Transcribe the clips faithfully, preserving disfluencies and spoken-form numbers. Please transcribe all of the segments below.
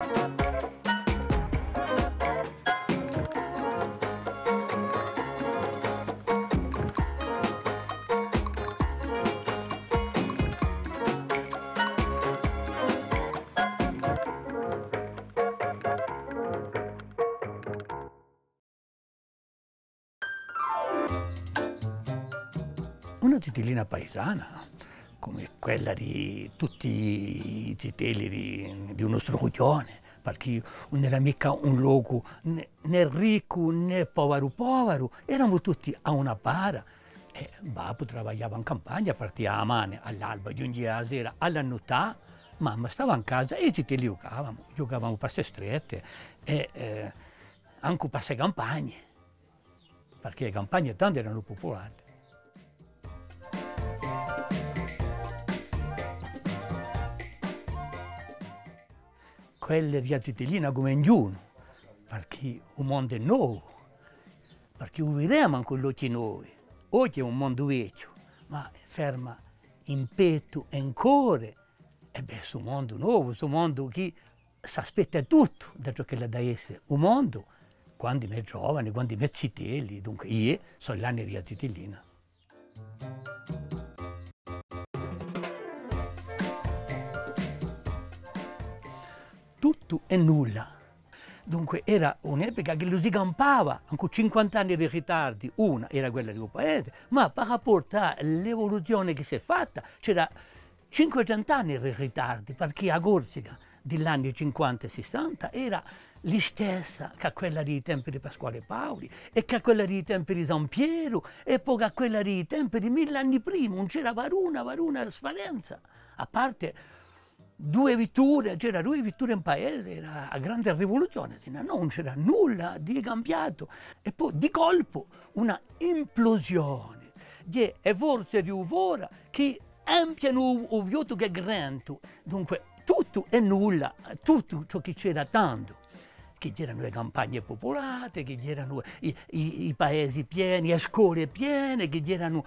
Una zitellina paisana, cum'è quella di tutti i zitelli di, di u nostru rughjone, parchì ùn era micca un locu nè, nè riccu nè povaru povaru, eramu tutti à una para. È babbu travagliava in campagna, partia a mane à l'alba, ghjunghjia a sera à l'annuttà, mamma stava in casa è i zitelli ghjucavamu, ghjucavamu pà ste strette è, eh, ancu pà ste campagne. Parchì e campagne tandu eranu pupulate. Quella era a zitellina cum'è ognunu, parchì u mondu hè novu, parchì u videmu cù l'ochji novi. Oghje hè un mondu vechju, ma ferma in pettu è in core, è bè, stu mondu novu, stu mondu chì s'aspetta tuttu da ciò ch'ellu hà da esse u mondu, quandu n'hè giovani, quandu n'hè zitelli, dunque, iè, sò l'anni di a zitellina. Tuttu è nulla. Dunque, era un'epica chì ellu si campava, ancu cinquanta anni di ritardi, una era quella di u paese, ma par rapport à l'evoluzione chì s'hè fatta, c'era cinquecentu anni di ritardi, parchì a Corsica di l'anni cinquanta è sissanta era listessa chè quella di i tempi di Pasquale Paoli è chè quella di i tempi di Sampieru è po chè quella di i tempi di mille anni prima, ùn c'era varuna, varuna sfarenza. À parte duie vitture, c'era duie vitture in paese, era a grande rivoluzione, sinnò ùn c'era nulla di cambiatu. È po di colpu una implusione di e forze di u fora chì empienu u, u fiutu chì hè grandu. Dunque, tuttu è nulla, tuttu ciò chì c'era tandu, chì c'eranu e campagne pupulate, chì c'eranu i, i, i paesi pieni, e scole piene, chì c'eranu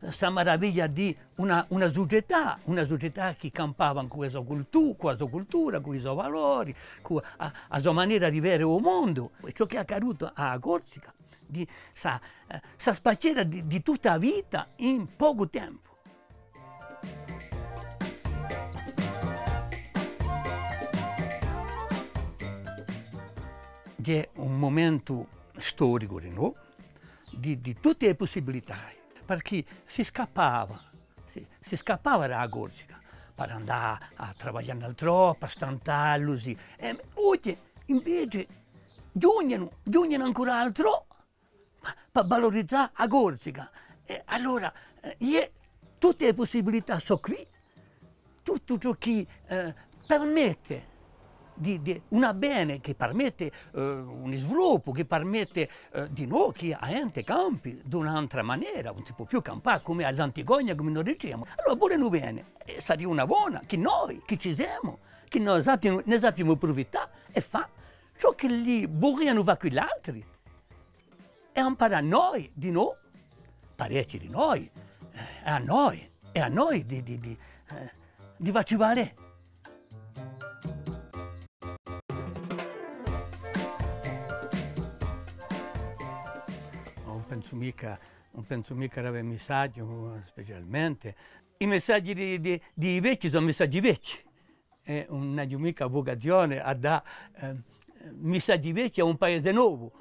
sta maraviglia di una, una sucetà, una sucetà chì campava cù e so cultu-, cù a so cultura, cù i so valori, cù a, a so manera di vede u mondu. È ciò chì hè accadutu à a Corsica, di sta, eh, sta spaccera di, di tutta a vita in pocu tempu. Hè un mumentu storicu, nò? Di, di tutte e pussibilità, parchì si scappava, si, si scappava da a Corsica, per andà à travaglià in altrò, per stantallusi. È oghje, invece, ghjunghjenu, ghjunghjenu ancora altrò, per valurizà a Corsica. È allora, eh, iè, tutte e pussibilità sò quì, tuttu ciò chì, eh, permette di, di un avvene, chì permette, eh, un sviluppu, chì permette, eh, dinò chì a ghjente campi d'un'antra manera, ùn si pò più campà cum'è à l'anticogna, cum'è no diciamu. Allora, puru noi bè, eh, saria una bona chì noi, chì ci simu, chì no sappiamu, ne sappiamu prufittà è fà ciò chì li vurrianu fà quill'altri. È amparà à noi, dinò, parechji di noi, eh, à noi, è à noi di, di, di, eh, di facci valè. Ùn pensu micca, ùn pensu micca d'avè messaghju, eh, specialmente. I messaghji di, di, di i vechji sò messaghji vechji. È ùn aghju micca vucazione à dà, eh, messaghji vechji à un paese novu.